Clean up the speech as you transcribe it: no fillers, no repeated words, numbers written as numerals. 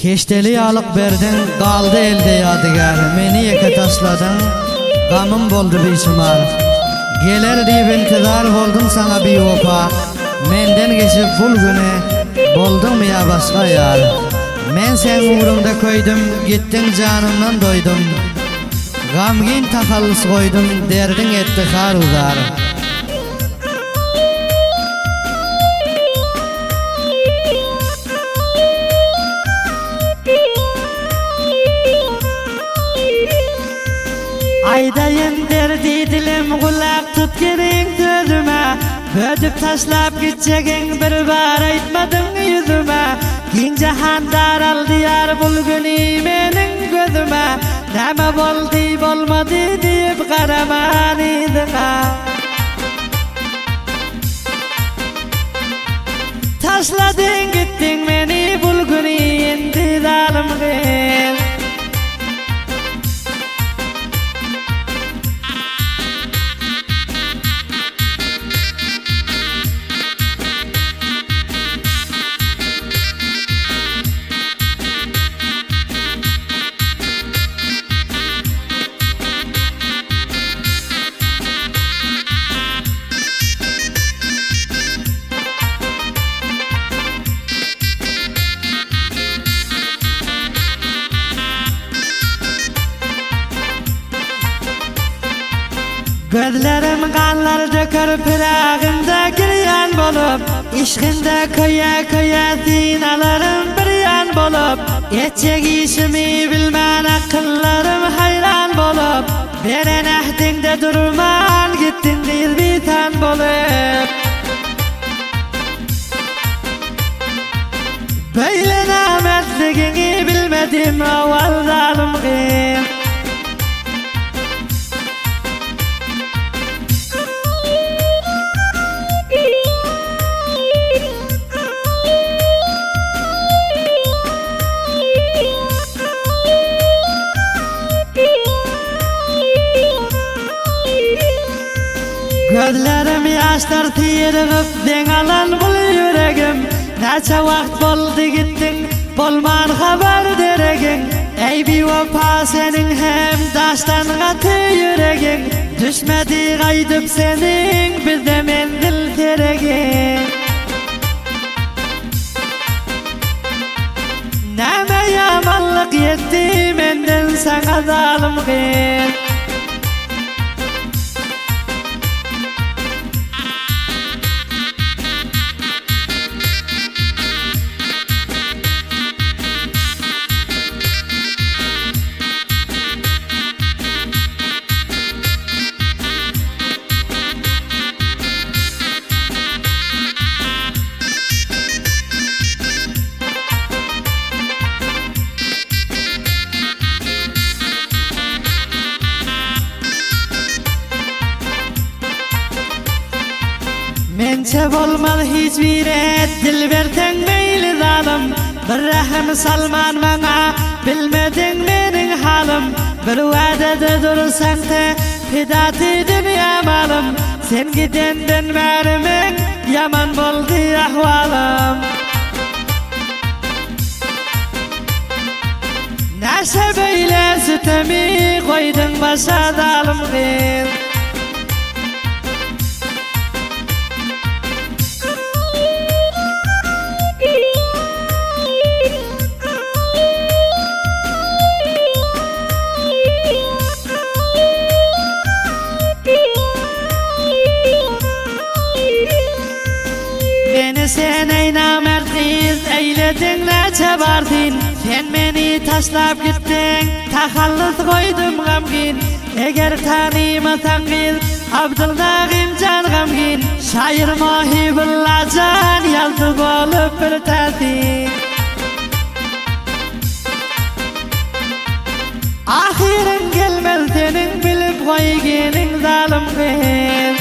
Keşdeli ýalyk berdiň, galdy elde ýadygär, Meni ýeke taşladyň, gamym boldy bişumar. Geler diýip intizar boldum saňa biwepa, Menden geçip bul güne bolduňmy ýa başga ýar? Men seň ugruňda köýdüm, gitdiň janymdan doýdum, Gamgyn tahallus goýdum, derdiň etdi har-u-zar. Aýdaýyn derdi dilim gulak tut geliň sözüme Bödüp taşlap gitjegiň bir bar aýtmadyň ýüzüme Giň jahan daraldy ýar bul güni meniň gözüme Näme boldy bolmady diýip garaman yzyňa. Taşladyň gitdiň meni bul güni indi zalym gyz. Gözlerim ganlar döker pyragyňda girýan bolup Yşkyňda köýe-köýe synalarym birýan bolup Etjek işimi bilmän akyllarym haýran bolup Beren ähdiňde durman gitdiň gyz bitan bolup. Beýle namertligiňi bilmedim owal zalym gyz. Gözlerim ýaşlar syrygyp deň alan bul ýüregim Näçe wagt boldy gitdiň bolman habar deregiň Eý biwepa seniň hem daşdan gaty ýüregiň Düşmedi gaýdyp seniň bizde menzil seregiň Näme ýamanlyk ýetdi menden saňa zalym gyz. Mençe bolmaz hiç bire dil berseň meýli zalym Bir rähim salman maňa bilmediň meniň halym Bir wadada dursaň te pidaty dünýä malym Sen gidenden bäri meň ýaman boldy ahwalym. Näşe beýle sütemi goýduň başa zalym gyz. Meni sen eý namert gyz eýlediň näçe bar sen Sen meni taşlap gitdiň tahallus goýdum gamgyn Eger tanymasaň gyz Abdylnagym jan gamgyn Şaýyr Mohibulla jan ýazdy bolup bir täsin Ahyryň gelmez seniň bilip goý gelin zalym gyz.